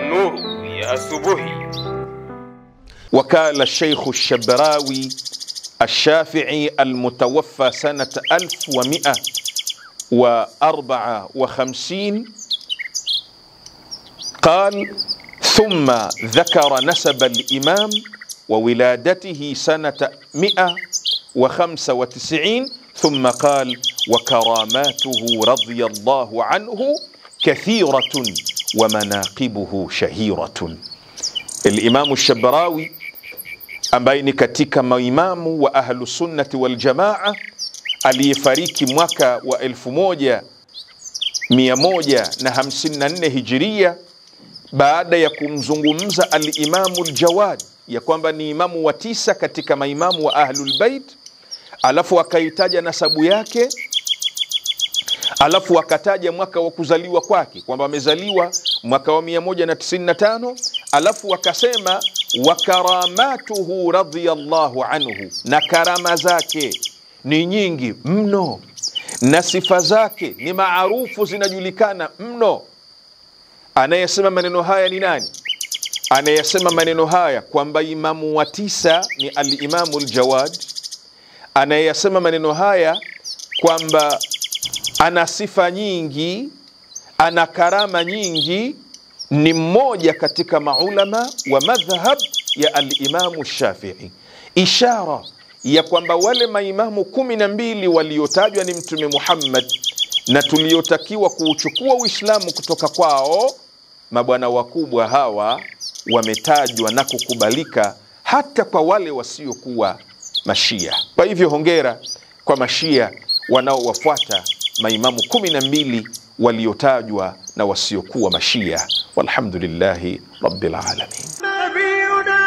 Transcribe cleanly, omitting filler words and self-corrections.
Nuru ya Asubuhi. وقال الشيخ الشبراوي الشافعي المتوفى سنة 1154 قال: ثم ذكر نسب الإمام وولادته سنة 195، ثم قال: وكراماته رضي الله عنه كثيرة ومناقبه شهيرة. الإمام الشبراوي ambaye ni katika maimamu wa Ahlu Sunnati wal Jamaa aliyefariki mwaka wa 1154 Hijiria, baada ya kumzungumza al-Imamu al-Jawad ya kwamba ni imamu wa 9 katika maimamu wa Ahlul Bait, alafu akaitaja nasabu yake, alafu akataja mwaka wa kuzaliwa kwake kwamba amezaliwa mwaka wa 195, alafu akasema wa karamatuhu radhiyallahu anhu, na karama zake ni nyingi mno na sifa zake ni maarufu zinajulikana mno. Anayesema maneno haya ni nani? Anayesema maneno haya kwamba imamu wa 9 ni al-Imamu al-Jawad, anayesema maneno haya kwamba ana sifa nyingi, ana karama nyingi, ni mmoja katika maulama wa madhhab ya al-Imamu Shafi'i. Ishara ya kwamba wale maimamu 12 waliotajwa ni Mtume Muhammad na tuliotakiwa kuuchukua Uislamu kutoka kwao, mabwana wakubwa hawa wametajwa na kukubalika hata kwa wale wasiokuwa mashia. Kwa hivyo hongera kwa mashia wanaowafuata maimamu 12 waliotajwa na wasiokuwa mashia. Walhamdulillahi rabbil alamin.